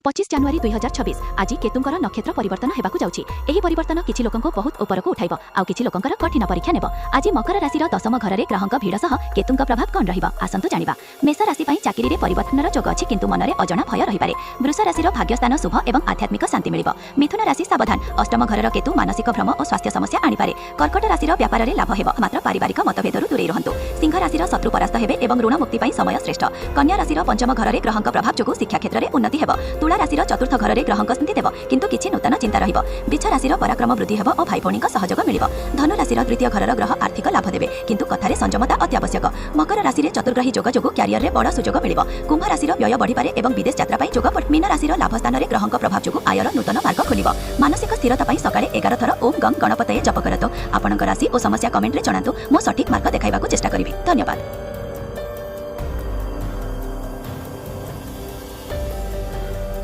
25 ଜାନୁଆରୀ 2026, ଆଜି କେତୁଙ୍କର ନକ୍ଷତ୍ର ପରିବର୍ତ୍ତନ ହେବାକୁ ଯାଉଛି। ଏହି ପରିବର୍ତ୍ତନ କିଛି ଲୋକଙ୍କୁ ବହୁତ ଉପରକୁ ଉଠାଇବ, ଆଉ କିଛି ଲୋକଙ୍କର କଠିନ ପରୀକ୍ଷା ନେବ। ଆଜି ମକର ରାଶିର ଦଶମ ଘରରେ ଗ୍ରହଙ୍କ ଭିଡ଼ ସହ କେତୁଙ୍କ ପ୍ରଭାବ କଣ ରହିବ, ଆସନ୍ତୁ ଜାଣିବା। ମେଷ ରାଶି ପାଇଁ ଚାକିରିରେ ପରିବର୍ତ୍ତନର ଯୋଗ ଅଛି, କିନ୍ତୁ ମନରେ ଅଜଣା ଭୟ ରହିପାରେ। ବୃଷ ରାଶିର ଭାଗ୍ୟସ୍ଥାନ ଶୁଭ ଏବଂ ଆଧ୍ୟାତ୍ମିକ ଶାନ୍ତି ମିଳିବ। ମିଥୁନ ରାଶି ସାବଧାନ, ଅଷ୍ଟମ ଘରର କେତୁ ମାନସିକ ଭ୍ରମ ଓ ସ୍ୱାସ୍ଥ୍ୟ ସମସ୍ୟା ଆଣିପାରେ। କର୍କଟ ରାଶିର ବ୍ୟାପାରରେ ଲାଭ ହେବ, ମାତ୍ର ପାରିବାରିକ ମତଭେଦରୁ ଦୂରେଇ ରୁହନ୍ତୁ। ସିଂହ ରାଶିର ଶତ୍ରୁ ପରାସ୍ତ ହେବେ ଏବଂ ଋଣ ମୁକ୍ତି ପାଇଁ ସମୟ ଶ୍ରେଷ୍ଠ। କନ୍ୟା ରାଶିର ପଞ୍ଚମ ଘରରେ ଗ୍ରହଙ୍କ ପ୍ରଭାବ ଯୋଗୁଁ ଶିକ୍ଷା କ୍ଷେତ୍ରରେ ଉନ୍ନତି ହେବ। ତୁଳା ରାଶିର ଚତୁର୍ଥ ଘରରେ ଗ୍ରହଙ୍କ ସ୍ଥିତି ଦେବ, କିନ୍ତୁ କିଛି ନୂତନ ଚିନ୍ତା ରହିବ। ବିଛା ରାଶିର ପରାକ୍ରମ ବୃଦ୍ଧି ହେବ ଓ ଭାଇ ଭଉଣୀଙ୍କ ସହଯୋଗ ମିଳିବ। ଧନୁ ରାଶିର ଦ୍ୱିତୀୟ ଘରର ଗ୍ରହ ଆର୍ଥିକ ଲାଭ ଦେବେ, କିନ୍ତୁ କଥାରେ ସଂଯମତା ଅତ୍ୟାବଶ୍ୟକ। ମକର ରାଶିରେ ଚତୁର୍ଗ୍ରହୀ ଯୋଗ ଯୋଗୁଁ କ୍ୟାରିୟରରେ ବଡ଼ ସୁଯୋଗ ମିଳିବ। କୁମ୍ଭ ରାଶିର ବ୍ୟୟ ବଢ଼ିପାରେ ଏବଂ ବିଦେଶ ଯାତ୍ରା ପାଇଁ ଯୋଗ। ମୀନ ରାଶିର ଲାଭ ସ୍ଥାନରେ ଗ୍ରହଙ୍କ ପ୍ରଭାବ ଯୋଗୁଁ ଆୟର ନୂତନ ମାର୍ଗ ଖୋଲିବ। ମାନସିକ ସ୍ଥିରତା ପାଇଁ ସକାଳେ 11 ଥର ଓମ୍ ଗଂ ଗଣପତୟେ ଜପ କରନ୍ତୁ। ଆପଣଙ୍କ ରାଶି ଓ ସମସ୍ୟା କମେଣ୍ଟରେ ଜଣାନ୍ତୁ, ମୁଁ ସଠିକ୍ ମାର୍ଗ ଦେଖାଇବାକୁ ଚେଷ୍ଟା କରିବି। ଧନ୍ୟବାଦ।